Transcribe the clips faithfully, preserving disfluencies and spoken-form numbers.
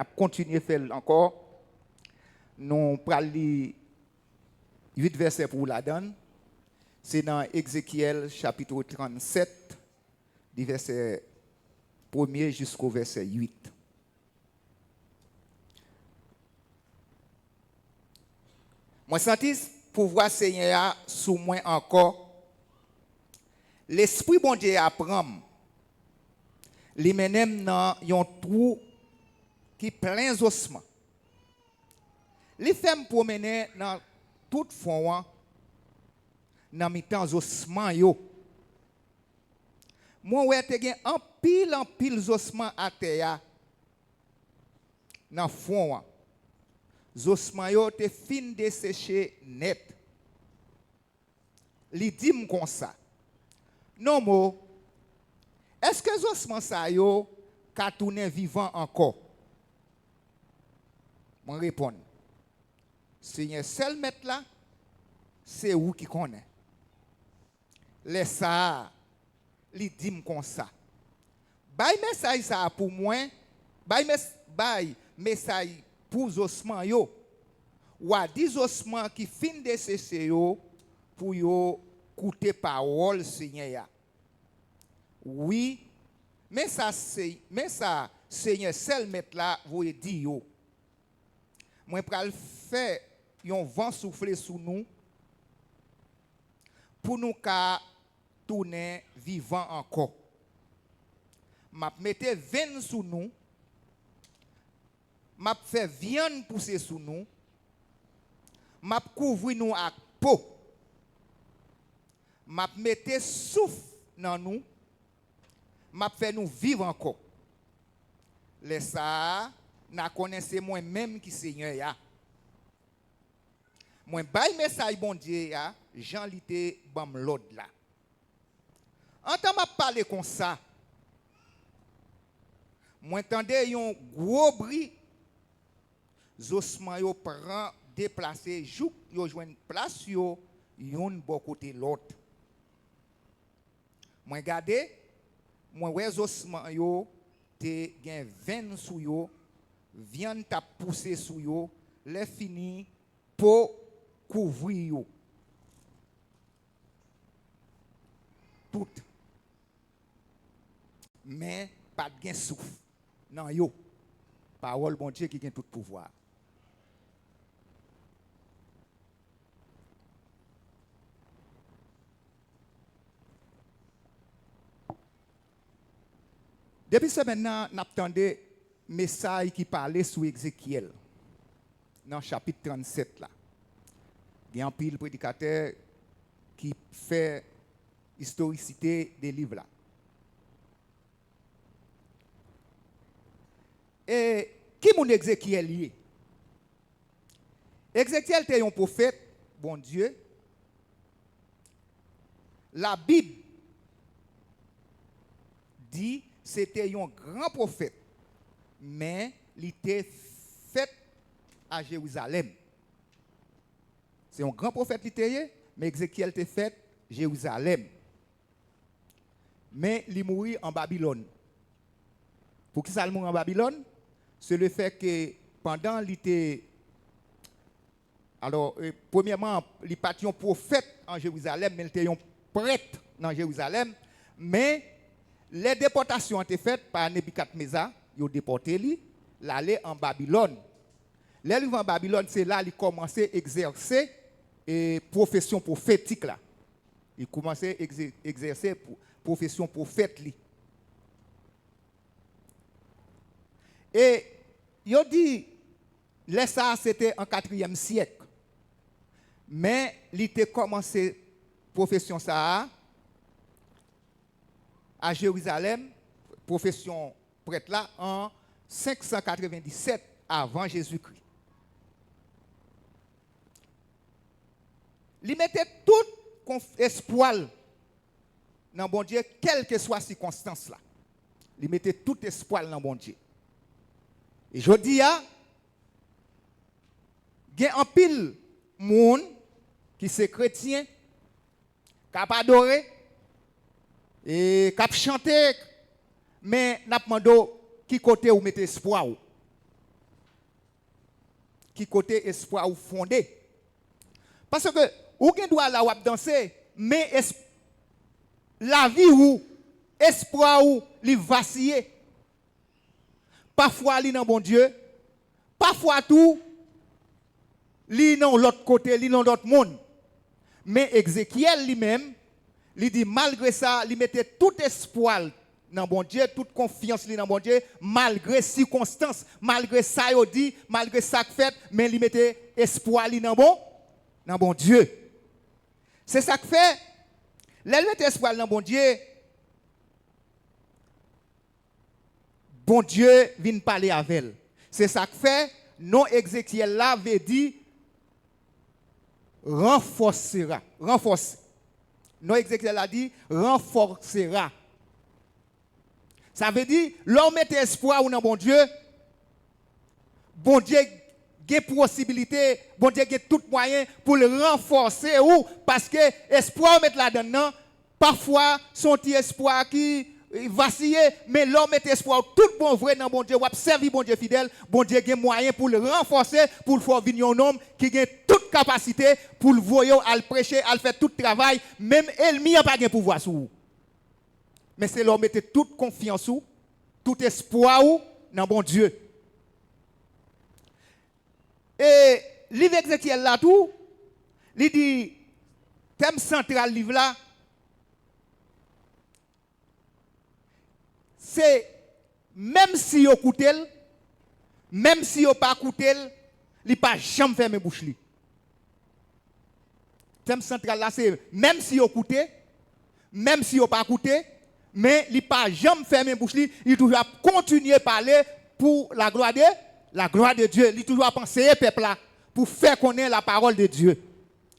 ap kontinye fè l ankò. Nou pral li uit vèsè pou w ladan l. Se nan Ezekyèl chapit trannsèt, di vèsè premye jisko vèsè uit. Mwen santi pouvwa Senyè a sou mwen ankò. Lespri Bondye a pran m. Li mennen m nan yon twou ki plen zosman. Li fè m pwomennen nan tout fwon an, nan mitan zosman yo. Mwen wè te gen anpil, anpil zosman atè a, nan fwon an. Zosman yo te fin deseche nèt. Li di m konsa, "Nonm o, èske zosman sa yo ka tounen vivan ankò?" Mwen reponn, "Senyè sèl Mèt la, se ou ki konnen." Lè sa a, li di m konsa, "Bay mesaj sa a pou mwen, bay mes-, bay mesaj pou zosman yo. W a di zosman ki fin deseche yo pou yo koute pawòl Senyè a. Wi, men sa se, men sa Senyè sèl Mèt la voye di yo. Mwen pral fè yon van soufle sou nou pou nou ka tounen vivan ankò. M ap mete venn sou nou, m ap fè vyann pouse sou nou, m ap kouvri nou ak po. M ap mete souf nan nou, m ap fè nou viv ankò. Lè sa a, n a konnen se mwen menm ki Senyè a. Mwen bay mesaj Bondye a jan li te ban m lòd la." Antan m ap pale konsa, mwen tande yon gwo bri. Zosman yo pran deplase jouk yo jwenn plas yo youn bò kote lòt. Mwen gade, mwen wè zosman yo te gen venn sou yo, vyann t ap pouse sou yo, lè fini, po kouvri yo tout. Men pa t gen souf nan yo. Pawòl Bondye ki gen tout pouvwa. Depi semèn nan, n ap tande mesaj ki pale sou Ezekyèl nan chapit trannsèt la. Gen anpil predikatè ki fè istorisite de liv la. E ki moun Ezekyèl ye? Ezekyèl te yon pwofèt Bondye. Labib di se te yon gran pwofèt, men li te fèt a Jerizalèm. Se yon gran pwofèt li te ye, men Ezekyèl te fèt Jerizalèm. Men li mouri an Babilòn. Poukisa l mouri an Babilòn? Se le fè ke pandan li te, alò, e, premyèman, li pa t yon pwofèt an Jerizalèm, men li te yon prèt nan Jerizalèm. Men lè depòtasyon an te fèt pa Nebikadneza, yo depòte li, l ale an Babilòn. Lè l rive an Babilòn, se la li kòmanse egzèse, e, pwofesyon pwofetik la. Li kòmanse egze-, egzèse pwo-, pwofesyon pwofèt li. E yo di, lè sa a, se te an katriyèm syèk. Men li te kòmanse pwofesyon sa a, a Jerizalèm, pwofesyon prèt la, an senk san katrevenndisèt avan Jezikri. Li mete tout konf-, espwa l nan Bondye, kèlkeswa sikonstans la. Li mete tout espwa l nan Bondye. E jodi a, gen anpil moun ki se kretyen, k ap adore, e k ap chante, men n ap mande w ki kote ou mete espwa w. ki kote espwa ou fonde. Paske ou gen dwa la w ap danse, men es-, lavi ou, espwa ou, li vasiye. Pafwa li nan Bondye, pafwa tou, li nan yon lòt kote, li nan yon lòt monn. Men Ezekyèl li menm, li di malgre sa, li mete tout espwa l nan Bondye, tout konfyans li nan Bondye, malgre sikonstans, malgre sa yo di, malgre sa k fèt, men li mete espwa li nan bon, nan Bondye. Se sa k fè, lè l mete espwa l nan Bondye, Bondye vin pale avè l. Se sa k fè, non Ezekyèl la vle di ranfòsera, ranfòse. Non Ezekyèl la di ranfòsera. Sa vle di, lè w mete espwa w nan Bondye, Bondye gen posibilite, Bondye gen tout mwayen pou l ranfòse w, paske espwa w met ladan l nan, pafwa, se yon ti espwa ki, eh, vasiye, men lè w mete espwa w tout bon vre nan Bondye, w ap sèvi Bondye fidèl, Bondye gen mwayen pou l ranfòse, pou l fè w vin yon nonm ki gen tout kapasite pou l voye w al preche, al fè tout travay, menm ènmi an pa gen pouvwa sou ou. Men se lè w mete tout konfyans ou, tout espwa ou nan Bondye. E liv Ezekyèl la tou, li di, tèm santral liv la, se menm si yo koute l, menm si yo pa koute l, li pa janm fèmen bouch li. Tèm santral la se menm si yo koute, menm si yo pa koute, men li pa janm fèmen bouch li, li toujou ap kontinye pale pou la glwa de, la glwa de Dye. Li toujou ap anseye pèp la pou fè konnen la parole de Dieu.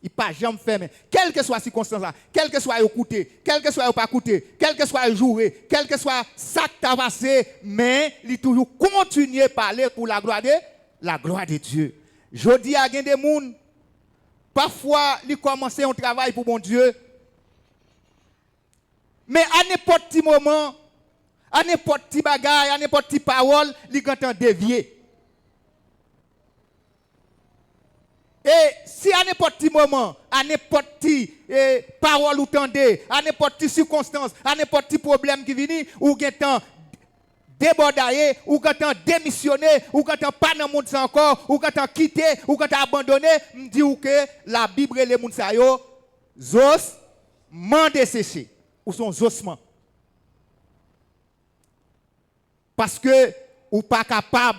Li pa janm fèmen. Kèlkeswa sikonstans la, kèlkeswa yo koute, kèlkeswa yo pa koute, kèlkeswa yo joure, kèlkeswa sa k ta pase, men li toujou kontinye pale pou la glwa de, la glwa de Dye. Jodi a gen de moun, pafwa li kòmanse yon travay pou Bondye, men a nenpòt ti moman, a nenpòt ti bagay, a nenpòt ti pawòl, li gentan devye. E si a nenpòt ti moman, a nenpòt ti, e, pawòl ou tande, a nenpòt ti sikonstans, a nenpòt ti pwoblèm ki vini, ou gentan debòdaye, ou gentan demisyone, ou gentan pa nan mond sa ankò, ou gentan kite, ou gentan abandone, m di w ke Labib rele moun sa yo zosman deseche. Ou se yon zosman. Paske ou pa kapab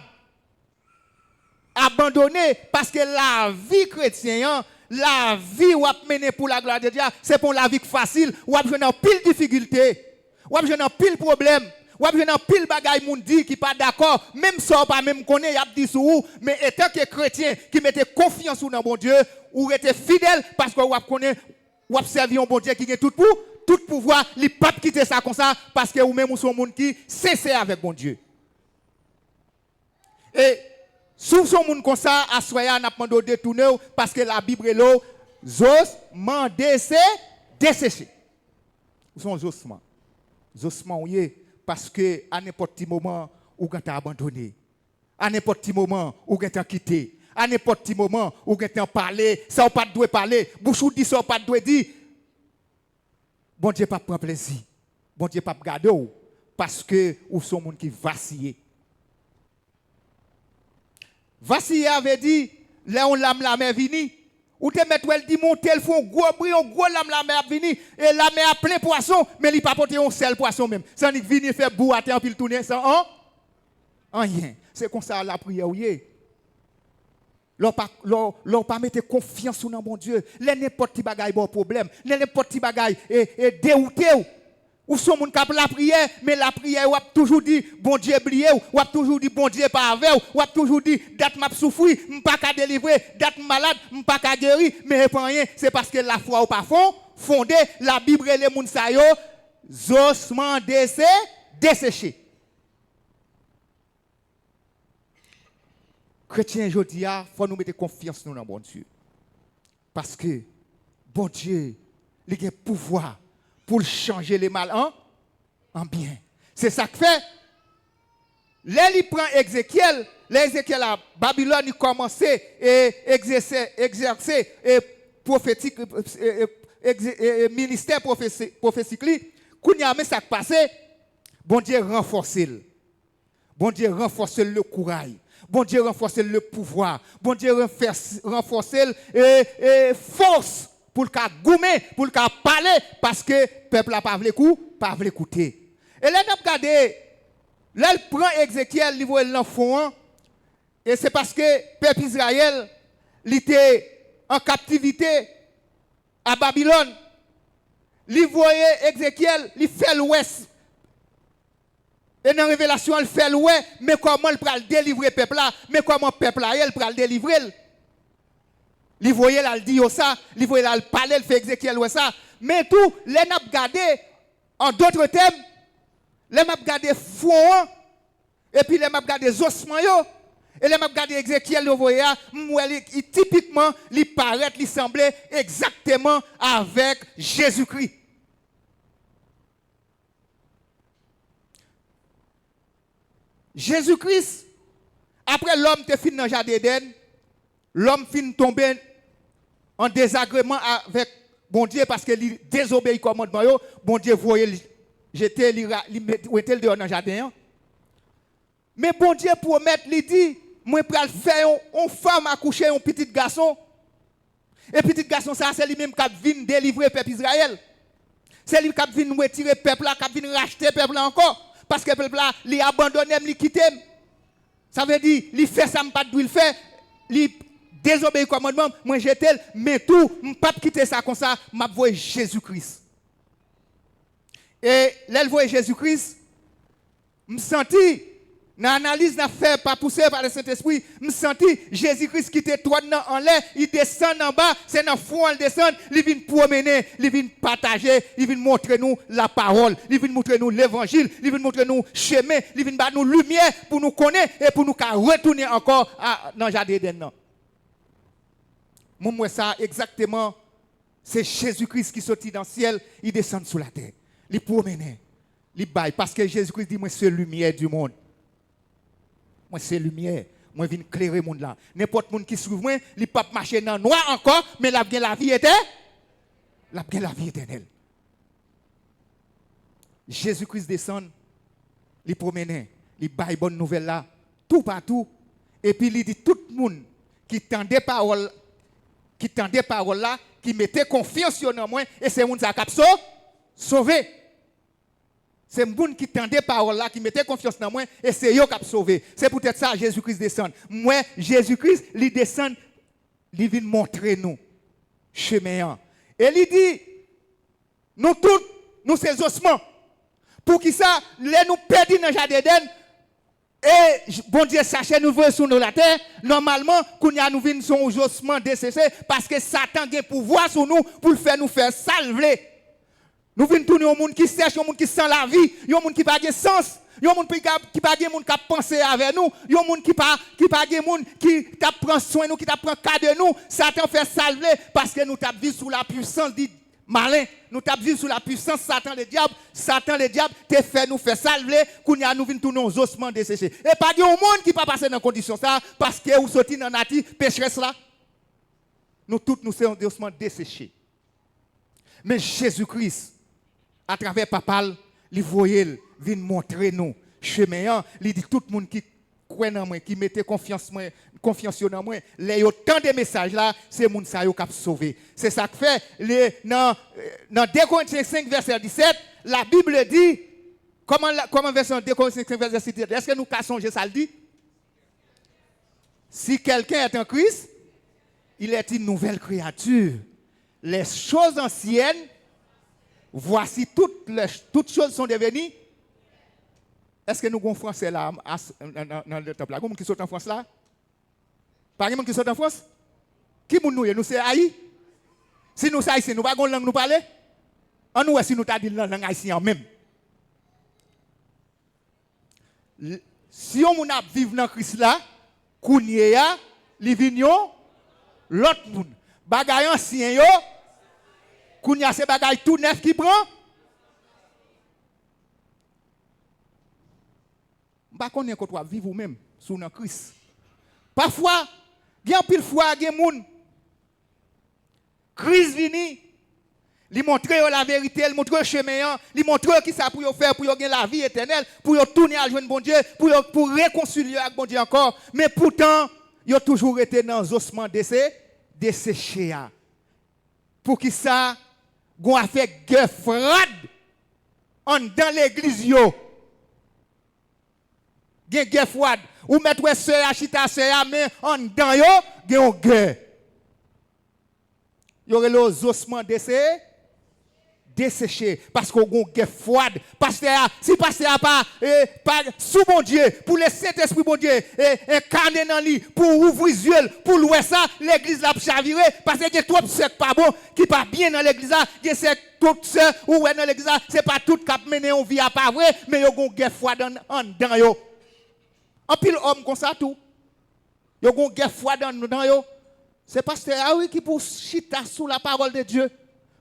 abandone, paske lavi kretyen an, lavi w ap mennen pou laglwa de Dye a, se pa yon lavi k fasil, w ap jwenn anpil difikilte, w ap jwenn anpil pwoblèm, w ap jwenn anpil bagay moun di ki pa dakò, menm sa w pa menm konnen, y ap di sou ou, men etanke kretyen ki mete konfyans ou nan Bondye, ou rete fidèl paske w ap konnen w ap sèvi yon Bondye ki gen tout pou, tout pouvwa, li p ap kite sa konsa, paske ou menm ou se yon moun ki sensè avèk Bondye. E si w se yon moun konsa, aswè a, n ap mande w detounen w, paske Labib rele w zosman dese-, deseche. Ou se yon zosman. Zosman w ye, paske a nenpòt ti moman, ou gentan abandone. A nenpòt ti moman, ou gentan kite. A nenpòt ti moman, ou gentan pale sa w pa t dwe pale. Bouch ou di sa w pa t dwe di. Bondye p ap pran plezi. Bondye p ap gade w paske ou se yon moun ki vasiye. Vasiye a vle di, lè yon lam lamè vini, ou te mèt wè l di monte, l fè yon gwo bri, yon gwo lam lamè ap vini, e lamè a plen pwason, men li pa pote yon sèl pwason menm. Se annik vini fè bou atè anpi l tounen san an, anyen. Se konsa lapriyè w ye. Lè w pa, lè w, lè w pa mete konfyans ou nan Bondye, lè nenpòt ti bagay ba w pwoblèm, lè nenpòt ti bagay e, e dewoute w, ou se yon moun k ap lapriyè, men lapriyè w ap toujou di Bondye bliye w, w ap toujou di Bondye pa avè w, w ap toujou di dat m ap soufri, m pa ka delivre, dat m malad, m pa ka geri, men e pa anyen, se paske lafwa w pa fon, fonde, Labib rele moun sa yo zosman dese-, deseche. Kretyen jodi a, fò nou mete konfyans nou nan Bondye. Paske Bondye, li gen pouvwa pou l chanje lemal an, an byen. Se sa k fè, Lè li pran Ezekyèl, lè Ezekyèl a Babilòn, li kòmanse e egzèse, egzèse e pwofetik, e, e, egze- e, e ministè pwofesi- pwofesik li. Kounye a, men sa k pase, Bondye ranfòse l. Bondye ranfòse l le kouray. Bondye ranfòse l le pouvwa. Bondye ranfòse, ranfòse l e, e fòs pou l ka goumen, pou l ka pale, paske pèp la pa vle kou, pa vle koute. E lè n ap gade, lè l pran Ezekyèl, li voye l nan fwon an, e se paske pèp Izrayèl, li te an kaptivite a Babilòn. Li voye Ezekyèl, li fè l wè s- E nan revelasyon an, l fè l wè, men kòman l pral delivre pèp la, men kòman pèp la ye, l pral delivre l. Li voye l al di yo sa, li voye l al pale, l fè Ezekyèl wè sa. Men tou, lè n ap gade, an dòt tèm, lè m ap gade fwon an, epi lè m ap gade zosman yo, e lè m ap gade Ezekyèl yo voye a, m wè li, li tipikman, li parèt, li sanble egzakteman avèk Jezikri. Jezi Kris, apre lòm te fin nan jaden Edenn, lòm fin tonbe an dezagreman avèk Bondye paske li dezobeyi kòmandman yo, Bondye voye l jete, li, ra- li met- mete l deyò nan jaden an. Men Bondye pwomèt, li di, mwen pral fè yon, yon fanm akouche yon pitit gason. E pitit gason sa a, se li menm k ap vin delivre pèp Izrayèl. Se li k ap vin retire pèp la, k ap vin rachte pèp la ankò. Paske pèp la, li abandone m, li kite m. Sa vle di, li fè sa m pa t dwe l fè, li dezobeyi kòmandman m, mwen jete l, men tou, m p ap kite sa konsa, m ap voye Jezi Kris. E lè l voye Jezi Kris, M santi, nan analiz n ap fè pa pouse pa le Sentespri, m santi Jezi Kris kite twòn nan anlè, li desann anba, se nan fwon an l desann, li vin pwomennen, li vin pataje, li vin montre nou lapawòl, li vin montre nou levanjil, li vin montre nou chemen, li vin ba nou limyè pou nou konnen e pou nou ka retounen ankò a- nan jaden Edenn nan. Mwen, m wè sa egzakteman. Se Jezi Kris ki soti nan syèl, li desann sou latè. Li pwomennen, li bay, paske Jezi Kris di, mwen se limyè di mond. Mwen se limyè, mwen vin klere mond la. Nenpòt moun ki swiv mwen, li p ap mache nan nwa ankò, men l ap gen lavi etè- l ap gen lavi etènèl. Jezi Kris desann, li pwomennen, li bay bòn nouvèl la toupatou, epi li di tout moun ki tande pawòl, ki tande pawòl la, ki mete konfyans yo nan mwen, e se moun sa k ap so- sove. Se moun ki tande pawòl la, ki mete konfyans nan mwen, e se yo k ap sove. Se poutèt sa Jezi Kris desann. M wè Jezi Kris, li desann, li vin montre nou chemen an. E li di, nou tout, nou se zosman. Poukisa, lè nou pèdi nan jaden Edenn, e j- Bondye chache nou voye sou nou latè, nòmalman, kounye a nou vin se yon zosman deseche, paske Satan gen pouvwa sou nou pou l fè nou fè sa l vle. Nou vin tounen yon moun ki sèch, yon moun ki san lavi, yon moun ki pa gen sans, yon moun ki pa- ki pa gen moun k ap panse avè nou, yon moun ki pa- ki pa gen moun ki t ap pran swen nou, ki t ap pran ka de nou. Satan fè sa l vle, paske nou t ap viv sou lapwisans di malen. Nou t ap viv sou lapwisans Satan Ledyab. Satan Ledyab te fè nou fè sa l vle. Kounye a, nou vin tounen yon zosman deseche. E pa gen yon moun ki pa pase nan kondisyon sa a, paske ou soti nan nati pecherès la. Nou tout, nou se yon zosman deseche. Men Jezi Kris, atravè Papa l, li voye l vin montre nou chemen an. Li di tout moun ki kwè nan mwen, ki mete konfyans mwen, konfyans yo nan mwen, lè yo tande mesaj la, se moun sa yo k ap sove. Se sa k fè, le, nan, nan de Korentyen senk vèsè disèt, la Bible dit, kòman, la- kòman vèsyon de Korentyen senk vèsè disèt, èske nou ka sonje sa l di? Si quelqu'un est en Christ, il est une nouvelle créature. Les choses anciennes, voici toutes, les, toutes choses sont devenues. Èske nou gon fransè la a- nan, nan, nan le tanp la? Gon moun ki sot an Frans la? Pa gen moun ki sot an Frans? Ki moun nou ye? Nou se Ayi? Si nou se Ayisyen, nou pa gon lang nou pale? An nou wè si nou ta di l nan lang ayisyen an menm. L- si yon moun ap viv nan Kris la, kounye a, li vin yon lòt moun. Bagay ansyen yo, kounye a se bagay tou nèf ki pran. M pa konnen kote w ap viv ou menm, si w nan Kris. Pafwa, gen anpil fwa, gen moun, Kris vini, li montre yo laverite, li montre yo chemen an, li montre yo kisa pou yo fè, pou yo gen lavi etènèl, pou yo tounen al jwenn Bondye, pou yo, pou rekonsilye yo ak Bondye ankò. Men poutan, yo toujou rete nan zosman dese-, deseche a. Poukisa gon afè gè fwad anndan legliz yo? Gen gè fwad. Ou mèt wè sè a chita, sè a, men anndan yo gen yon gè. Yo rele yo zosman dese-, deseche, paske w gen yon gè fwad. Pastè a, si pastè a pa, e, pa sou Bondye, pou le Sentespri Bondye, e, enkane nan li, pou ouvri zye l, pou l wè sa, legliz la ap chavire, paske gen twòp sè k pa bon, ki pa byen nan legliz la, gen sè, tout sè ou wè nan legliz la, se pa tout k ap mennen yon vi a pa vre, men yo gen yon gè fwad ann-, anndan yo. Anpil òm konsa tou. Yo gen yon gè fwad anndan yo. Se pastè a, wi, ki pou chita sou la parole de Dieu.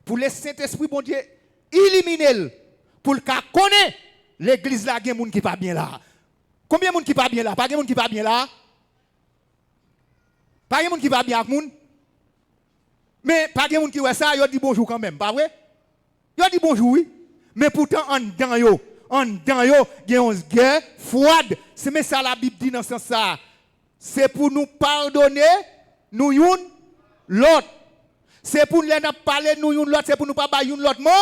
Pou le Sentespri Bondye ilimine l. Pou l ka konnen legliz la gen moun ki pa byen la. Konbyen moun ki pa byen la? Pa gen moun ki pa byen la? Pa gen moun ki pa byen ak moun? Men pa gen moun ki wè sa, yo di bonjou kanmenm, pa vre? Yo di bonjou, wi. Men poutan anndan yo, anndan yo, gen yon gè fwad. Se men sa Labib di nan sans sa a. Se pou nou padone nou youn lòt. Se pou lè n ap pale nou youn lòt, se pou nou pa bay youn lòt mo.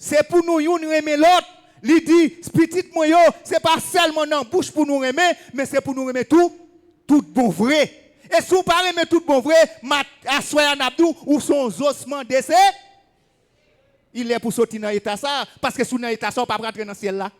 Se pou nou youn renmen lòt. Li di, pitit mwen yo, se pa sèlman nan bouch pou nou renmen, men se pou nou renmen tou, tout bon vre. E si w pa renmen tout bon vre, mat-, aswè a n ap di w, ou se yon zosman dese-, il lè pou soti nan eta sa, paske si w nan eta sa, w p ap rantre nan syèl la.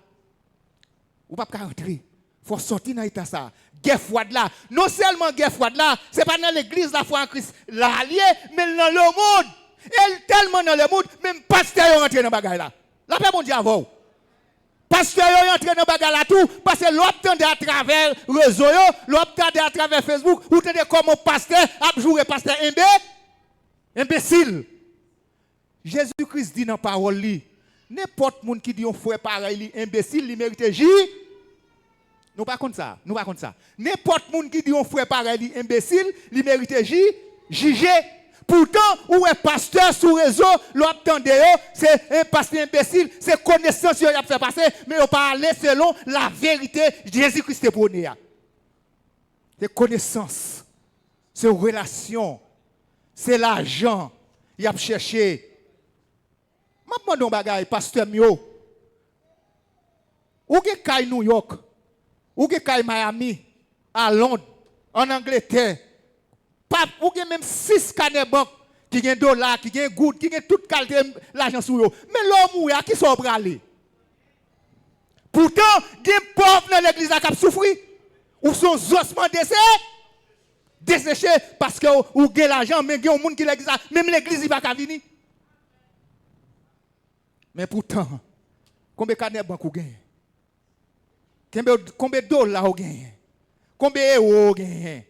Ou p ap ka rantre. Fò w sòti nan eta sa. Gè fwad la. Non sèlman gè fwad la, se pa nan legliz Lafwa an Kris la l ye, men l nan lemonn. E l tèlman nan lemonn, menm pastè yo rantre nan bagay la. Lapè Bondye avè w. Pastè yo rantre nan bagay la tou, paske lè w ap tande atravè rezo yo, lè w ap tande atravè Facebook, ou tande kòman pastè ap joure pastè enbe-, enbesil. Jezi Kris di nan pawòl li, nenpòt moun ki di yon frè parèy li enbesil, li merite ji-, nou pa konn sa, nou pa konn sa. Nenpòt moun ki di yon frè parèy li enbesil, li merite ji-, jije. Poutan, ou wè pastè sou rezo, lè w ap tande yo, se en pastè enbesil, se konesans yo y ap fè pase, men yo pa ale selon laverite Jezi Kris te pwone a. Se konesans, se relasyon, se lajan y ap chèche. M ap mande yon bagay, pastè m yo. Ou gen kay Nouyòk, ou gen kay Miami, a Lond, ann Angletè. Pa, ou gen menm sis kanè bank ki gen dola, ki gen goud, ki gen tout kalite lajan sou yo. Men lè w mouri, a kisa w prale? Poutan, gen pòv nan legliz la k ap soufri. Ou se yon zosman dese-, deseche, paske w, ou gen lajan, men gen yon moun ki legliz la, menm legliz li pa ka vini. Men poutan, konbyen kanè bank ou genyen? Konbyen, konbyen dola ou genyen? Konbyen ewo ou genyen?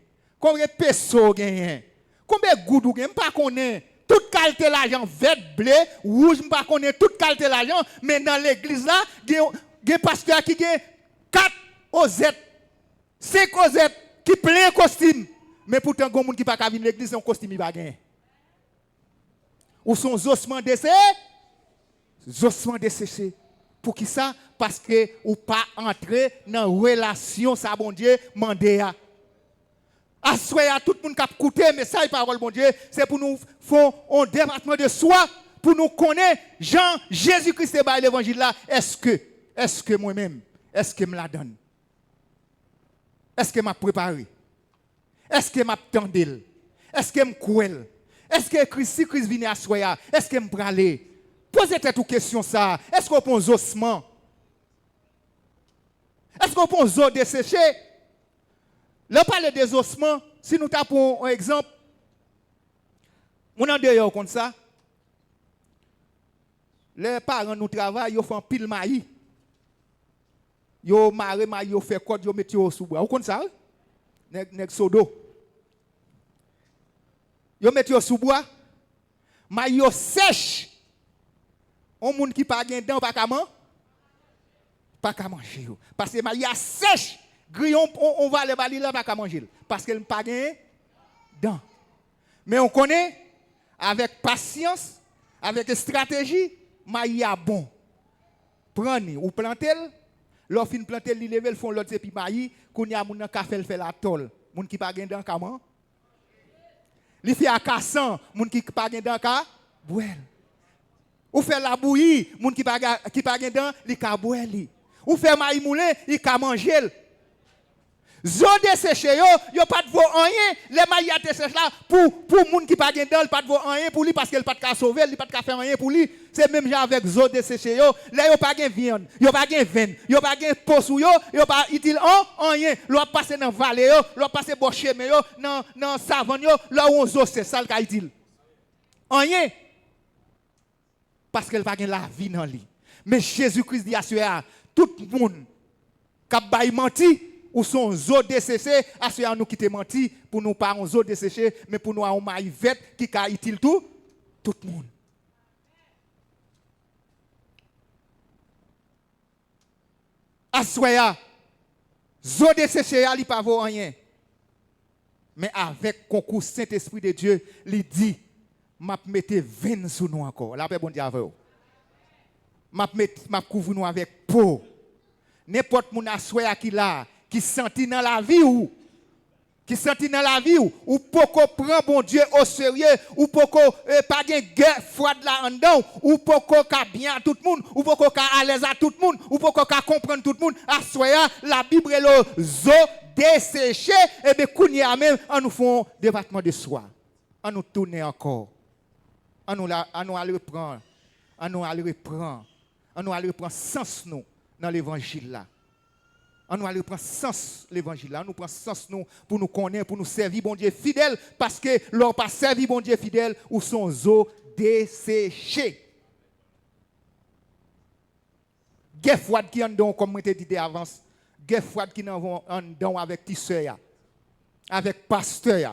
Konbyen peso ou genyen? Konbyen goud ou genyen? M pa konnen. Tout kalite lajan, vèt, ble, wouj, m pa konnen tout kalite lajan, men nan legliz la, gen, gen pastè ki gen kat ozèt, senk ozèt, ki plen kostim. Men poutan, gen moun ki pa ka vin legliz, se yon kostim li pa genyen. Ou se yon zosman dese-, zosman deseche. Poukisa? Paske ou pa antre nan relasyon sa Bondye mande a. Aswè a, tout moun k ap koute mesaj pawòl Bondye, se pou nou fè yon depasman de swa, pou nou konnen jan Jezi Kris te bay levanjil la. Èske, èske mwen menm, èske m ladann? Èske m ap prepare? Èske m ap tande l? Èske m kwè l? Èske Kris, si Kris vini aswè a, èske m prale? Poze tèt ou kesyon sa a. Èske w pa yon zosman? Èske w pa yon zo deseche? Lè w pale de zosman, si nou ta pran yon egzanp, moun andeyò konn sa, lè paran nou travay, yo fè anpil mayi. Yo mare mayi yo, fè kòd, yo met yo sou bwa. Ou konn sa, wi? Nèg, nèg Sodo. Yo met yo sou bwa. Mayi yo sèch. On moun ki pa gen dan pa ka man-, pa ka manje yo. Paske mayi a sèch, griye yon, yon, yon valè ba li, la pa ka manje l. Paske l pa gen dan. Men ou konnen, avèk pasyans, avèk estrateji, mayi a bon. Pran ni, ou plante l, lè w fin plante l, li leve, l fè yon lòt epi mayi, kounye a moun nan ka fè l fè latòl. Moun ki pa gen dan ka man. Li fè akasan, moun ki pa gen dan ka bwè l. Ou fè labouyi, moun ki pa, ga- ki pa gen dan, li ka bwè li. Ou fè mayi moulen, li ka manje l. Zo deseche yo, yo pa t vo anyen. Lè mayi a te sèch la, pou, pou moun ki pa gen dan, li pa t vo anyen pou li, paske li pa t ka sove l, li pa t ka fè anyen pou li. Se menm jan avèk zo deseche yo. Lè yo pa gen vyann, yo pa gen venn, yo pa gen po sou yo, yo pa itil an, anyen. Lè w ap pase nan vale yo, lè w ap pase bò chemen yo, nan, nan savann yo, lè w yon zo sèch, sa l ka itil? Anyen. Paske l pa gen lavi nan li. Men Jezi Kris di aswè a, tout moun k ap bay manti, ou se yon zo deseche, aswè a nou kite manti pou nou pa yon zo deseche, men pou nou a yon mayi vèt ki ka itil tou, tout moun. Aswè a, zo deseche a, li pa vo anyen. Men avèk konkou Sentespri de Dye, li di, "M ap mete venn sou nou ankò." Lapè Bondye avè w. M ap met, m ap kouvri nou avèk po. Nenpòt moun aswè a ki la, ki santi nan lavi w, ki santi nan lavi w, ou poko pran Bondye oserye, ou poko, eh, pa gen gè fwad la anndan w, ou poko ka byen a tout moun, ou poko ka alèz a tout moun, ou poko ka konprann tout moun. Aswè a, Labib rele w zo deseche, ebyen kounye a menm, ann nou fè yon depatman de swa. Ann nou tounen ankò. Ann nou la, ann nou al repran, ann nou al repran, ann nou al repran sans nou nan levanjil la. Ann nou al repran sans levanjil la. Ann nou pran sans nou pou nou konnen, pou nou sèvi Bondye fidèl, paske lè w pa sèvi Bondye fidèl, ou se yon zo deseche. Gè fwad ki anndan w, kòm mwen te di de avans, gè fwad ki nan, anndan w avèk ti sè a, avèk pastè a,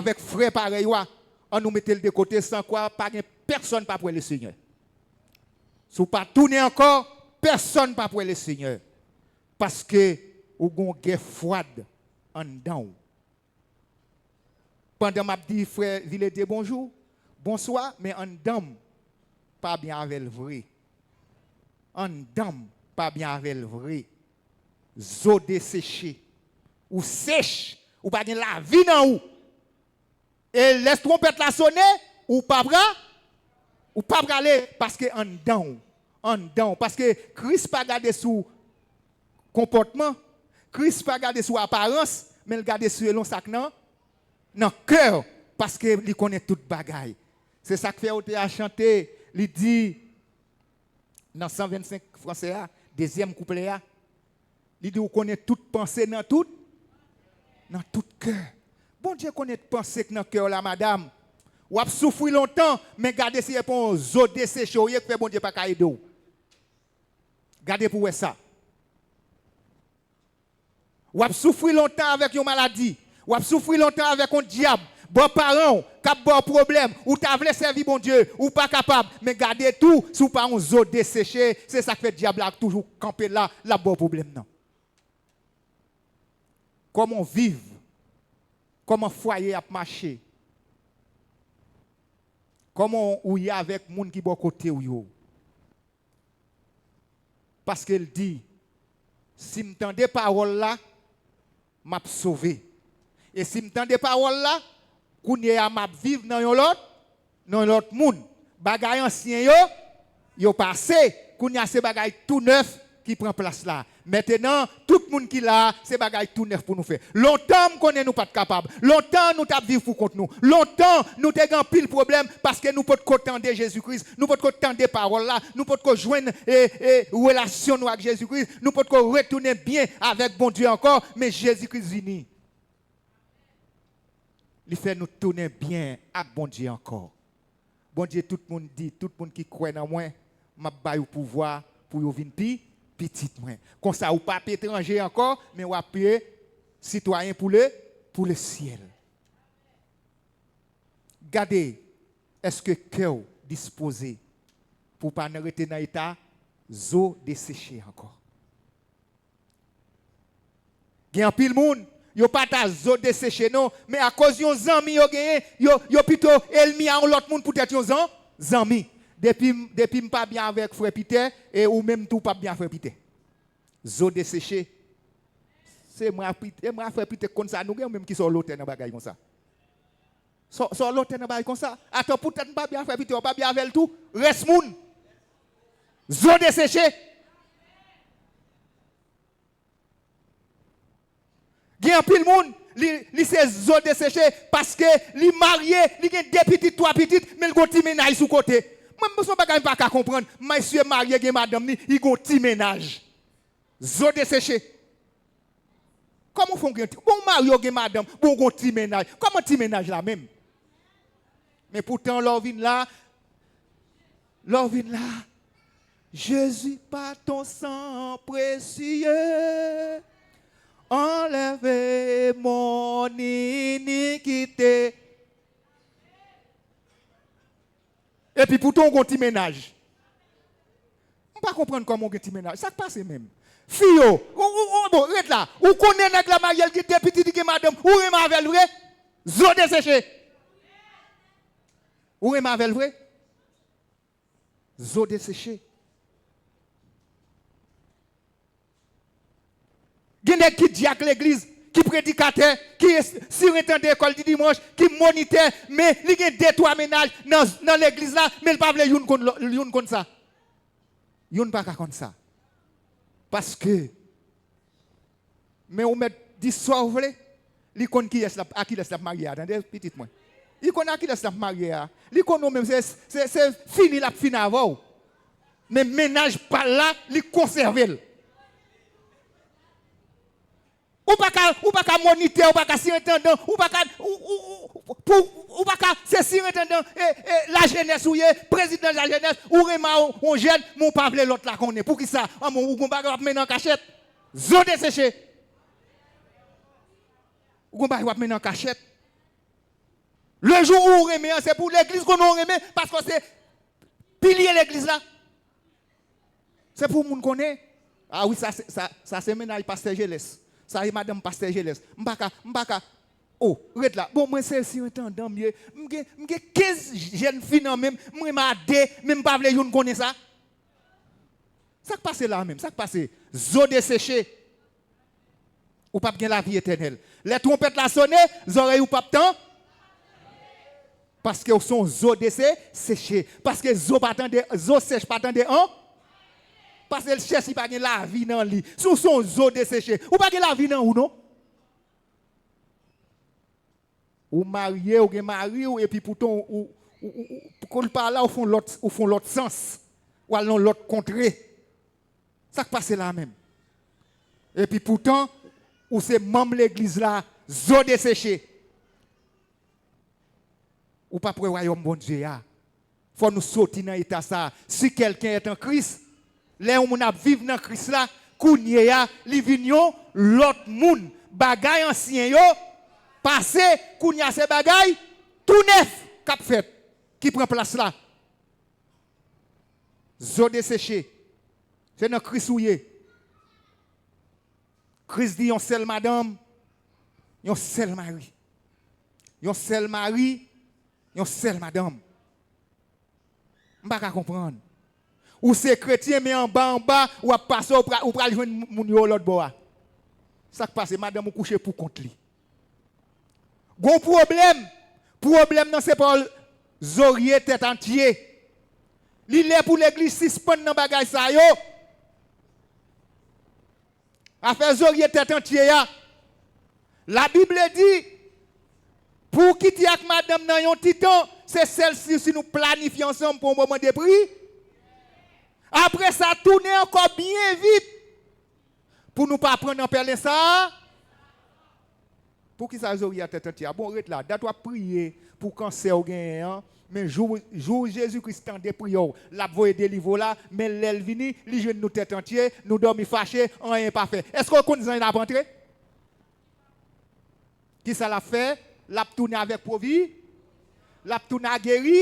avèk frè parèy ou a, ann nou mete l de kote, san kwa pa gen pèsonn p ap wè Lesenyè. Si w pa tounen ankò, pèsonn p ap wè Lesenyè. Paske ou gon gè fwad anndan w. Pandan m ap di frè Viledye bonjou, bonswa, men anndan m pa byen avè l vre. Anndan m pa byen avè l vre. Zo deseche. Ou sèch, ou pa gen lavi nan ou. E lè twonpèt la sone, ou pa pra-, ou pa prale, paske anndan w, anndan w. Paske Kris pa gade sou konpòtman, Kris pa gade sou aparans, men l gade selon sa k nan, nan kè, paske li konnen tout bagay. Se sa k fè otè a chante, li di, nan san vennsenk fransè a, dezyèm kouplè a, li di, ou konnen tout panse nan tout, nan tout kè. Bondye konnen panse k nan kè w la, madanm. W ap soufri lontan, men gade si e pa yon zo deseche w ye k fè Bondye pa ka ede w. Gade pou w wè sa. W ap soufri lontan avèk yon maladi. W ap soufri lontan avèk yon dyab. Bò paran w, k ap ba w pwoblèm. Ou ta vle sèvi Bondye, ou pa kapab. Men gade tou, si w pa yon zo deseche, se sa k fè dyab la toujou kanpe la, l ap ba w pwoblèm nan. Kòman w viv? Kòman fwaye ap mache? Kòman w ye avèk moun ki bò kote w yo? Paske l di, si m tande pawòl la, m ap sove. E si m tande pawòl la, kounye a m ap viv nan yon lòt, nan yon lòt moun. Bagay ansyen yo, yo pase. Kounye a se bagay tou nèf ki pran plas la. Mentenan, tout moun ki la a, se bagay tou nèf pou nou fè. Lontan, m konnen nou pa t kapab. Lontan, nou t ap viv pou kont nou. Lontan, nou te gen anpil pwoblèm paske nou potko tande Jezi Kris. Nou potko tande pawòl la. Nou potko jwenn, e, e, relasyon nou ak Jezi Kris. Nou potko retounen byen avèk Bondye ankò. Men Jezi Kris vini. Li fè nou tounen byen ak Bondye ankò. Bondye, tout moun di, tout moun ki kwè nan mwen, m ap ba yo pouvwa pou yo vin pi pitit mwen. Konsa, ou p ap etranje ankò, men w ap sitwayen pou le, pou le syèl. Gade, èske kè w dispoze pou w pa nan, rete nan eta zo deseche ankò? Gen anpil moun, yo pa ta zo deseche non, men akoz yon zanmi yo genyen, yo, yo pito ènmi a yon lòt moun poutèt yon zan, zanmi. Depi, depi m pa byen avèk frè Pitè, e ou menm tou w p ap byen a frè Pitè. Zo deseche. Se mwen ak Pit-, e mwen ak frè Pitè k konn sa, nou gen yon menm ki sòlotè nan bagay konsa. Sò-, sòlotè nan bagay konsa. Atò poutèt m pa byen a frè Pitè, w pa byen avè l tou. Rès moun. Zo deseche. Gen anpil moun, li, li se zo deseche paske li marye, li gen de pitit, twa pitit, men l gon ti mennaj sou kote. Mwen, se yon bagay m pa ka konprann. Mesye marye, gen madanm ni, li gon ti mennaj. Zo deseche. Kòman w fè w gen ti, bon, w marye, w gen madanm, bon, w gon ti mennaj. Kòman ti mennaj la menm? Men poutan, lè w vin la, lè w vin la, Jésus, par ton sang précieux, enlève mon iniquité. Epi poutan w gon ti mennaj. M pa konprann kòman w gen ti mennaj. Sa k pase menm? Fi yo, ou, ou, ou, bon, ret la. Ou konnen nèg la marye, l gen de pitit, li gen madanm, ou renmen avè l vre? Zo deseche. Ou renmen avè l vre? Zo deseche. Gen nèg ki dyak legliz, ki predikatè, ki sirentandè lekòl di dimanch, ki monitè, men li gen de twa mennaj nan, nan legliz la, men l pa vle youn konn lò-, youn konn sa. Youn pa ka konn sa. Paske, men ou mèt di sa w vle, li konn kiyès l ap, a kilès l ap marye a, tande, pitit mwen. Li konn a kilès l ap marye a. Li konn ou menm, se, se, se fini l ap fini avè w. Men mennaj pa l la, li konsève l. Ou pa ka, ou pa ka monitè, ou pa ka sirentandan, ou pa ka, ou, ou, ou, pou, ou pa ka, se sirentandan, e, e, lajenès ou ye, prezidan lajenès, ou renmen yon, yon jèn, men ou pa vle lòt la konnen. Poukisa? An, men ou gon bagay w ap mennen an kachèt. Zo deseche. Ou gon bagay w ap mennen an kachèt. Le jou ou renmen an, se pou legliz konnen ou renmen, paske w se pilye legliz la. Se pou moun konnen. A wi, sa se, sa, sa se mennaj pastè Jelès. Sa se madanm pastè Jelès. M pa ka, m pa ka. O, ret la. Bon, mwen se sirentandan m ye. M gen, m gen kenz jèn fi nan men m, m renmen a de, men m pa vle youn konnen sa. Sa k pase la menm? Sa k pase? Zo deseche. Ou p ap gen lavi etènèl. Lè twonpèt la sone, zòrèy ou p ap tan-, paske w se yon zo dese-, seche. Paske zo pa tande, zo sèch pa tande an-, paske l sèch, li pa gen lavi nan li. Si w se yon zo deseche, ou pa gen lavi nan ou non. Ou marye, ou gen mari w, epi poutan ou, ou, ou, ou, kou l pa la, ou fè yon lòt, ou fè yon lòt sans. Ou al nan yon lòt kontre. Sa k pase la menm? Epi poutan, ou se manm legliz la, zo deseche. Ou p ap wè wayòm Bondye a. Fò nou soti nan eta sa a. Si quelqu'un est en Christ, lè yon moun ap viv nan Kris la, kounye a, li vin yon lòt moun. Bagay ansyen yo pase, kounye a se bagay tou nèf k ap fèt, ki pran plas la. Zo deseche. Se nan Kris ou ye. Kris di yon sèl madanm, yon sèl mari. Yon sèl mari, yon sèl madanm. M pa ka konprann. Ou se kretyen, men anba, anba, w ap pase, ou pra-, ou pral jwenn moun yo lòt bò a. Sa k pase? Madanm ou kouche pou kont li. Gon pwoblèm. Pwoblèm nan se pa w zorye tèt antye. Li lè pou legliz sispann nan bagay sa yo. Afè zorye tèt antye a. Labib di, pou w kite ak madanm nan yon ti tan, se sèl si, si nou planifye ansanm pou yon moman de pri. Apre sa, tounen ankò byen vit. Pou nou pa pran nan pèlen sa a. Poukisa zorye a tèt antye a? Bon, ret la. Dat w ap priye pou kansè w genyen an, men jou, jou Jezi Kris tande priyè w, l ap voye delivre w la, men lè l vini, li jwenn nou tèt antye, nou dòmi fache, anyen pa fè. Èske w konn zanj la ap antre? Kisa l ap fè? L ap tounen avèk pwovi-, l ap tounen a geri,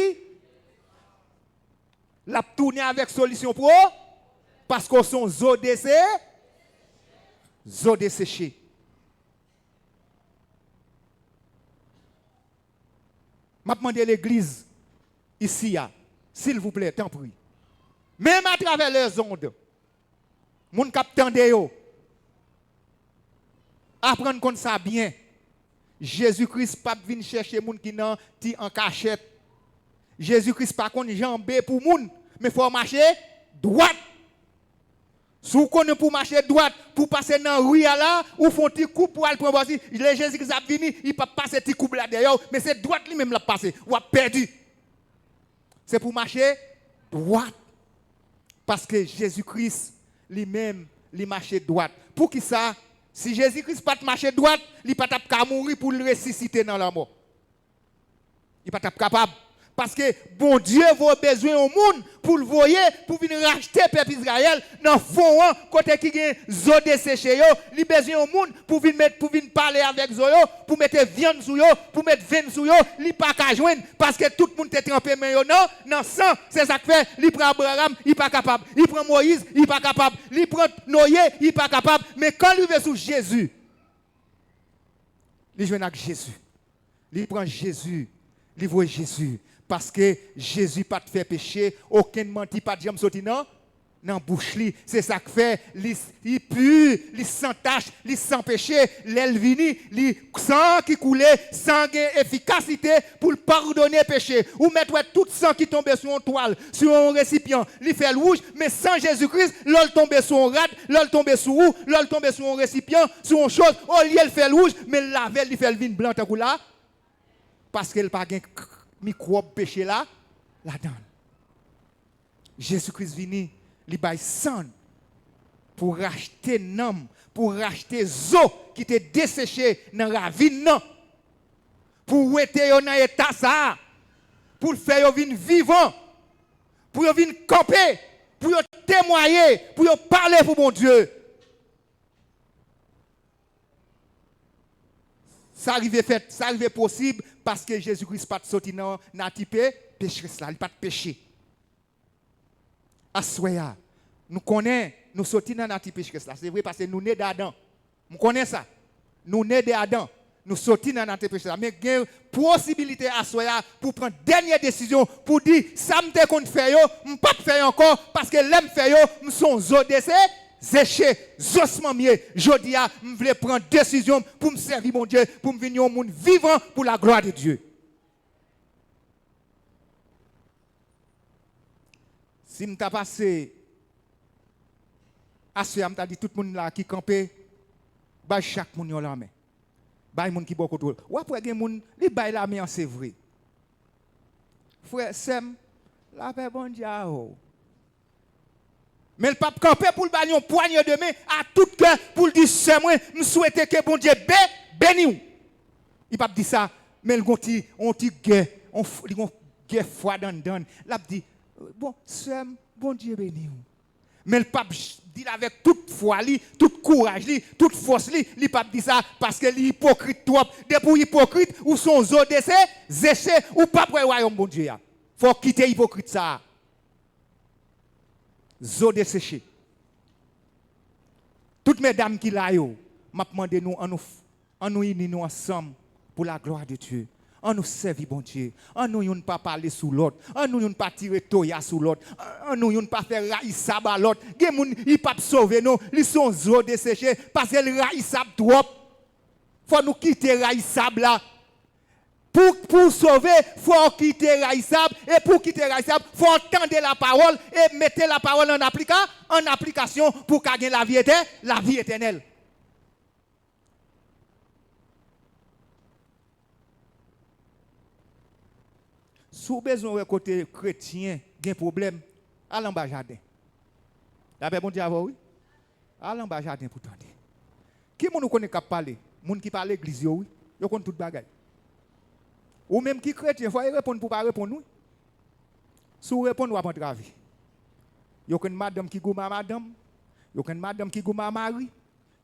l ap tounen avèk solisyon pwo-, paske w se yon zo dese-, zo deseche. M ap mande legliz isi a, silvouplè, tanpri, menm atravè lèzond, moun k ap tande yo, aprann konn sa byen. Jezi Kris p ap vin chèche moun ki nan ti an kachèt. Jezi Kris pa konn janbe pou moun, men fò w mache dwat. Si w konnen pou w mache dwat, pou w pase nan ri a la, ou fè yon ti koub pou w al pran bò si, lè Jezi Kris ap vini, li p ap pase ti koub la dèyè w, men se dwat li menm l ap pase, w ap pèdi. Se pou w mache dwat. Paske Jezi Kris, li menm, li mache dwat. Poukisa? Si Jezi Kris pa t mache dwat, li pa t ap ka mouri pou l resisite nan lanmò. Li pa t ap kapab. Paske Bondye vo-, bezwen yon moun pou l voye, pou vin rachte pèp Izrayèl nan fon an, kote ki gen zo deseche yo. Li bezwen yon moun pou vin met, pou vin pale avèk zo yo, pou mete vyann sou yo, pou met venn sou yo. Li pa ka jwenn, paske tout moun te tranpe men yo nan, nan san. Se sa k fè, li pran Abraram, li pa kapab. Li pran Moyiz, li pa kapab. Li pran Noye, li pa kapab. Men kan l rive sou Jezi, li jwenn ak Jezi. Li pran Jezi, li voye Jezi. Paske Jezi pa t fè peche, okenn manti pa t janm soti nan, nan bouch li. Se sa k fè li, li pi, li san tach, li san peche. Lè l vini, li san ki koule, san gen efikasite pou l padone peche. Ou mèt wè tout san ki tonbe sou yon twal, sou yon resipyan, li fè l wouj, men san Jezi Kris, lè l tonbe sou yon rad, lè l tonbe sou ou, lè l tonbe sou yon resipyan, sou yon choz, olye l fè l wouj, men l lave l, li fè l vin blan tankou la, paske l pa gen k-, k-, mikwòb peche la ladan l. Jezi Kris vini, li bay san l pou rachte nanm, pou rachte zo ki te deseche nan ravin nan, pou wete yo nan eta sa a, pou l fè yo vin vivan, pou yo vin kanpe, pou yo temwaye, pou yo pale pou Bondye. Sa rive fèt, sa rive posib paske Jezi Kris pa t soti nan nati pe-, pecherès la, li pa t peche. Aswè a, nou konnen nou soti nan nati pecherès la, se vre, paske nou ne de Adan. M konnen sa. Nou ne de Adan, nou soti nan nati pecherès la. Men gen posibilite aswè a pou pran dènye desizyon, pou di, sa m te konn fè yo, m p ap fè yo ankò, paske lè m fè yo, m se yon zo dese-, zeche, zosman m ye. Jodi a, m vle pran desizyon m pou m sèvi Bondye, pou m vin yon moun vivan pou laglwa de Dye. Si m ta pase aswè a, m ta di tout moun la ki kanpe, bay chak moun yon lanmen. Bay moun ki bò kote w. W ap wè gen moun, li bay lamen an, se vre. Frè, sè m, lapè Bondye avè w. Men l p ap kanpe pou l ba l yon pwanye de men a tout kè, pou l di, sè mwen, m swete ke Bondye be-, beni w. Li p ap di sa, men l gon ti, yon ti gè, yon f-, li gon gè fwad anndan l. L ap di, bon, sè m, Bondye beni w. Men l p ap j-, di l avèk tout fwa li, tout kouraj li, tout fòs li, li p ap di sa, paske li ipokrit twòp. Depi w ipokrit, ou se yon zo dese-, zeche, ou p ap wè wayòm Bondye a. Fò w kite ipokrit sa a. Zo deseche. Tout medam ki la yo, m ap mande nou, ann nou f-, ann nou ini nou ansanm pou laglwa de Dye. Ann nou sèvi Bondye. Ann nou youn pa pale sou lòt. Ann nou youn pa tire toya sou lòt. Ann, ann nou youn pa fè rayisab a lòt. Gen moun, li p ap sove non. Li se yon zo deseche paske l rayisab twòp. Fò nou kite rayisab la. Pou, pou w sove, fò w kite rayisab, e pou w kite rayisab, fò w tande lapawòl e mete lapawòl an aplika-, an aplikasyon pou w ka gen lavi etè-, lavi etènèl. Si w bezwen wè kote kretyen gen pwoblèm, al anba jaden. Lapè Bondye avè w, wi. Al anba jaden pou w tande. Ki moun ou konnen k ap pale? Moun ki pa legliz yo, wi. Yo konn tout bagay. Ou menm ki kretyen, fò w reponn pou w pa reponn, wi. Si w reponn, w ap antrave. Yo konn madanm ki goumen a madanm. Yo konn madanm ki goumen a mari.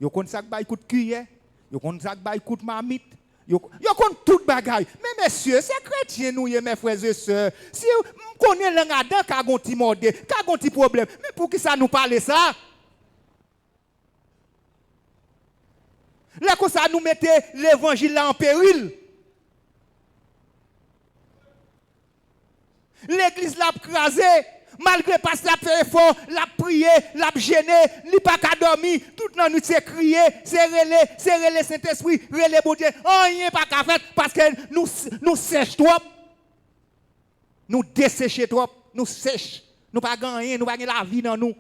Yo konn sa k bay kout kiyè. Yo konn sa k bay kout mamit. Yo, yo konn tout bagay. Men mesye, se kretyen nou ye, mes frères et sœurs. Si m konnen lang Adan ka gon ti mòde, ka gon ti pwoblèm, men poukisa nou pale sa? Lè konsa, nou mete levanjil la an peril. Legliz la ap kraze. Malgre pastè ap fè efò, l ap priye, l ap jene, li pa ka dòmi. Tout lannwit se kriye, se rele, se rele Sentespri, rele Bondye. Anyen pa ka fèt paske nou, nou sèch twòp. Nou deseche twòp, nou sèch. Nou pa gen anyen, nou pa gen lavi nan nou.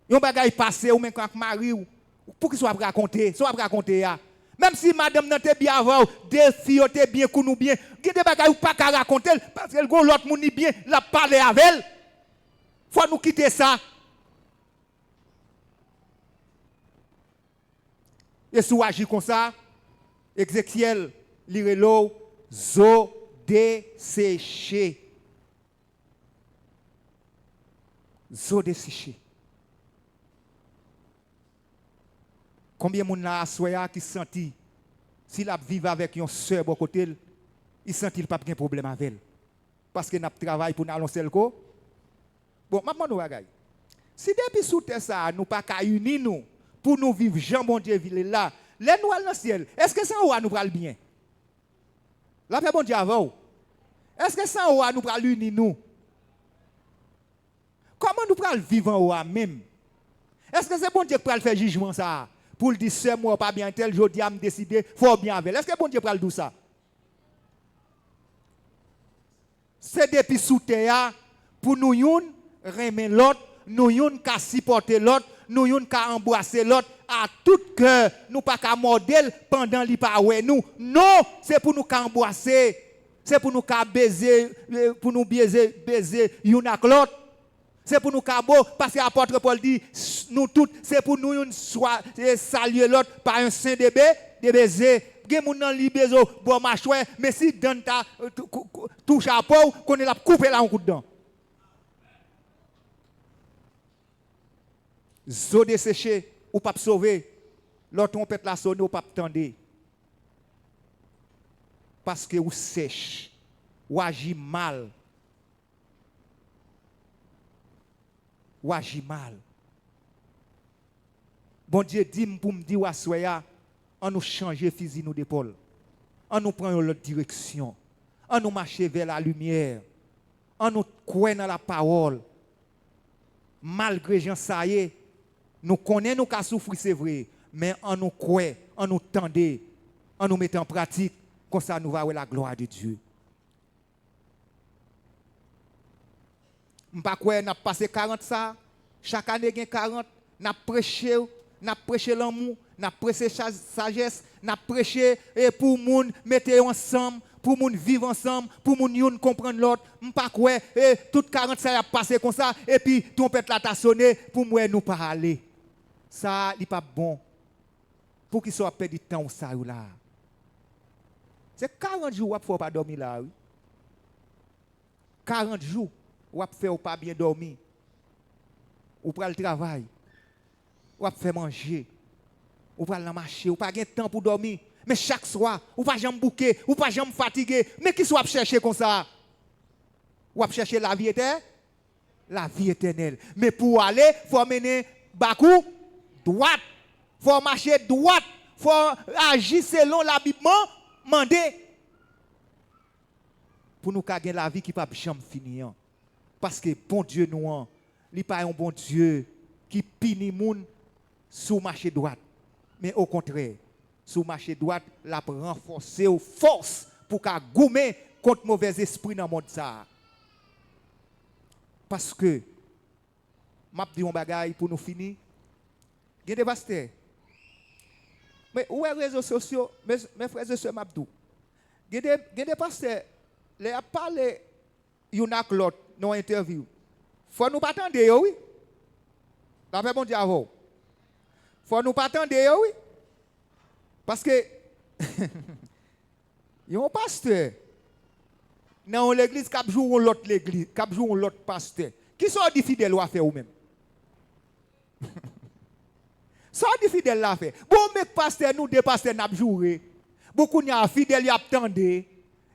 Yon bagay pase ou menm ak mari w, poukisa w ap rakonte sa w ap rakonte a? Menm si madanm nan te byen avè w, de fi yo te byen, kou nou byen, gen de bagay ou pa ka rakonte l paske l gen yon lòt moun li byen, l ap pale avè l. Fò nou kite sa. E si w aji konsa, Ezekyèl, li rele w zo deseche. Zo deseche. Konbyen moun la aswè a ki santi si l ap viv avèk yon sè bò kote l, li santi l p ap gen pwoblèm avè l? Paske n ap travay pou n al yon sèl ko. Bon, m ap mande w bagay. Si depi sou tè sa a, nou pa ka ini nou pou nou viv jan Bondye vle l la, lè nou al nan syèl, èske se anwo a nou pral byen? Lapè Bondye avè w. Èske se anwo a nou pral ini nou? Kòman nou pral viv anwo a menm? Èske se Bondye k pral fè jijman sa a? Pou l di, sè m wè w pa byen entèl, jodi a m deside fè w byen avè l. Èske Bondye pral di w sa? Se depi sou tè a, pou nou youn renmen lòt, nou youn ka sipòte lòt, nou youn ka anbrase lòt a tout kè, nou pa ka mòde l pandan li pa wè nou. Non, se pou nou ka anbrase, se pou nou ka beze, eh, pou nou beze, beze youn ak lòt. Se pou nou ka bo, paske apòt Pòl di, s-, nou tout, se pou nou youn swa, e, salye lòt pa yon sen de be, de beze. Gen moun nan li beze w bò machwè, men si dan ta, e, tou-, kou-, kou-, touche a po w, konnen l ap koupe la yon kout dan. Zo deseche, ou p ap sove. Lè twonpèt la sone, ou p ap tande. Paske ou sèch, ou aji mal. Ou aji mal. Bondye di m pou m di w aswè a, ann nou chanje fizi nou depòl. Ann nou pran yon lòt direksyon. Ann nou mache vè lalimyè. Ann nou kwè nan lapawòl. Malgre jan sa ye, nou konnen nou ka soufri, se vre, men ann nou kwè, ann nou tande, ann nou mete an pratik, konsa nou va wè laglwa de Dye. M pa kwè n ap pase karant sa. Chak ane gen karant, n ap preche, n ap preche lanmou, n ap preche cha-, sajès, n ap preche, e, pou moun mete yo ansanm, pou moun viv ansanm, pou moun youn konprann lòt. M pa kwè, e, tout karant sa y ap pase konsa, epi twonpèt la ta sone pou m wè nou pa ale. Sa a, li p ap bon. Poukisa w ap pèdi tan w sa yo la a? Se karant jou w ap fè w pa dòmi la a, wi. Karant jou, w ap fè w pa byen dòmi. Ou pral travay. W ap fè manje. Ou pral nan mache. Ou pa gen tan pou dòmi. Men chak swa, ou pa janm bouke. Ou pa janm fatige. Men kisa w ap chèche konsa? W ap chèche lavi etè-, lavi etènèl. Men pou w ale, fò w mennen bak ou dwat. Fò w mache dwat. Fò w aji selon Labib mande. Pou nou ka gen lavi ki p ap janm fini an. Paske Bondye nou an, li pa yon Bondye ki pini moun si w mache dwat. Men okontrè, si w mache dwat, l ap ranfòse w fòs pou w ka goumen kont movèzespri nan mond sa a. Paske M ap di yon bagay pou nou fini. Gen de pastè, men ou wè rezo sosyo, men, men frè e sè, m ap di w. Gen de, gen de pastè, lè y ap pale youn ak lòt nan yon entèvyou, fò nou pa tande yo, wi. Lapè Bondye avè w. Fò nou pa tande yo, wi. Paske, yon pastè nan yon legliz k ap joure yon lòt legliz, k ap joure yon lòt pastè. Kisa w di fidèl ou a fè ou menm? Sa w di fidèl la fè? Bon, men pastè, nou de pastè n ap joure. Bon, kounye a, fidèl y ap tande,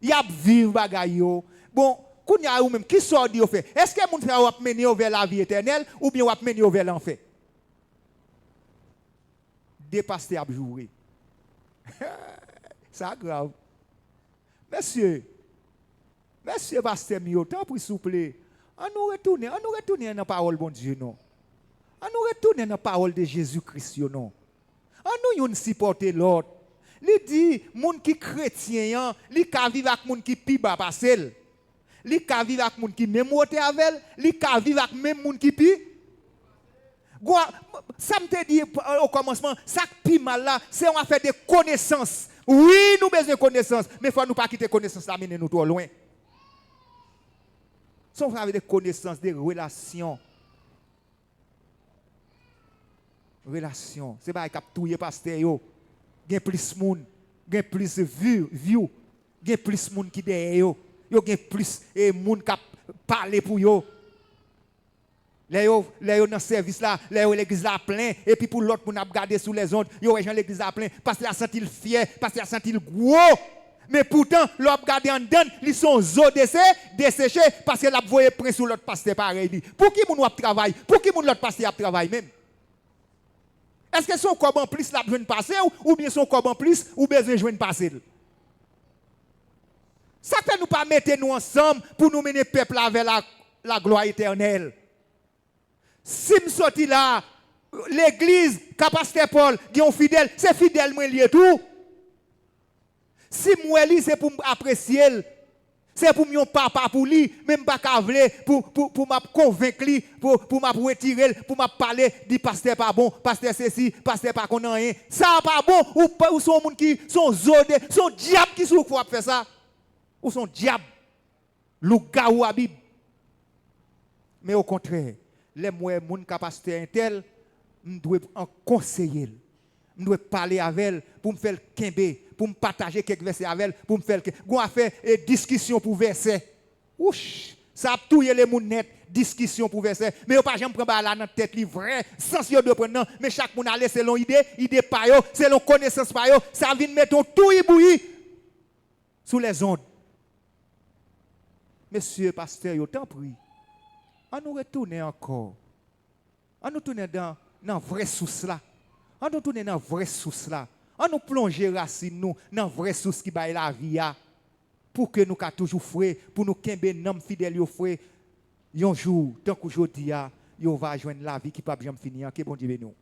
y ap viv bagay yo. Bon, kounye a, ou menm, kisa w di yo fè? Èske moun sa yo w ap mennen yo vè lavi etènèl oubyen w ap mennen yo vè lanfè? De pastè ap joure. Sa grav. Mesye, Mesye pastè m yo, tanpri souple, an nou retounen, an nou retounen nan pawòl Bondye non. An nou retounen nan pawòl de Jezi Kris yo non. An nou youn sipòte lòt. Li di, moun ki kretyen an, li ka viv ak moun ki pi ba pase l. Li ka viv ak moun ki menm wotè avè l, li ka viv ak menm moun ki pi. Gwa, sa m te di o kòmansman, sa k pi mal la, se yon afè de konesans. Wi, nou bezwen konesans, men fò nou pa kite konesans la mennen nou twò lwen. Se yon afè de konesans, de relasyon. Relasyon. Se bagay k ap touye pastè yo. Gen plis moun, gen plis view, view. Gen plis moun ki dèyè yo. Yo gen plis e, moun k ap pale pou yo. Lè yo, lè yo nan sèvis la, lè yo legliz la plen, epi pou lòt moun ap gade sou lèzond, yo wè jan legliz la plen, pastè a santi l fyè, pastè a santi l gwo. Men poutan, lè w ap gade anndan l, li se yon zo dese, deseche, paske l ap voye pwen sou lòt pastè parèy li. Pou ki moun w ap travay? Pou ki moun lòt pastè ap travay menm? Èske se yon kòb anplis l ap jwenn pase w, oubyen se yon kòb anplis ou bezwen jwenn pase l? Sa k fè nou pa mete nou ansanm pou nou mennen pèp la vè la, la glwa etènèl? Si m soti la, legliz, ka pastè Pòl, gen yon fidèl, se fidèl mwen li ye tou. Si m wè li, se pou m apresye l. Se pou m yon papa pou li, men m pa ka vle pou, pou, pou m ap konvenk li, pou, pou m ap retire l, pou m ap pale, di pastè pa bon, pastè sesi, pastè pa konn anyen. Sa a pa bon, ou, pa- ou se yon moun ki, se yon zo de, se yon dyab ki sou ou k fè w ap fè sa. Ou se yon dyab. Lougawou a Bib. Men okontrè, lè m wè moun ka pastè entèl, m dwe an konseye l. M dwe pale avè l pou m fè l kenbe, pou m pataje kèk vèsè avè l, pou m fè l kenbe. Gon afè e diskisyon pou vèsè. Wouch! Sa ap touye lemoun nèt, diskisyon pou vèsè. Men yo pa janm pran bagay la nan tèt li vrè sans yo dwe pran nan. Men chak moun ale selon ide, ide pa yo, selon konesans pa yo. Sa vin mete yon touyibouyi sou lèzond. Mesye pastè yo, tanpri, an nou retounen ankò. An nou tounen dan, nan vrè sous la. An nou tounen nan vrè sous la. An nou plonje rasin nou nan vrè sous ki bay lavi a. Pou ke nou ka toujou fre, pou nou kenbe nanm fidèl yo fre. Yon jou, tankou jodi a, yo va jwenn lavi ki p ap janm fini an. Ke Bondye beni w.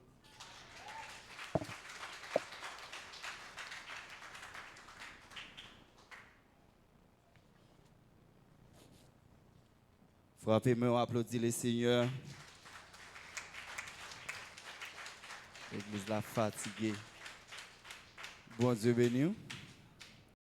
Frape men w, aplodi Lesenyè. Legliz la fatige. Bondye beni w.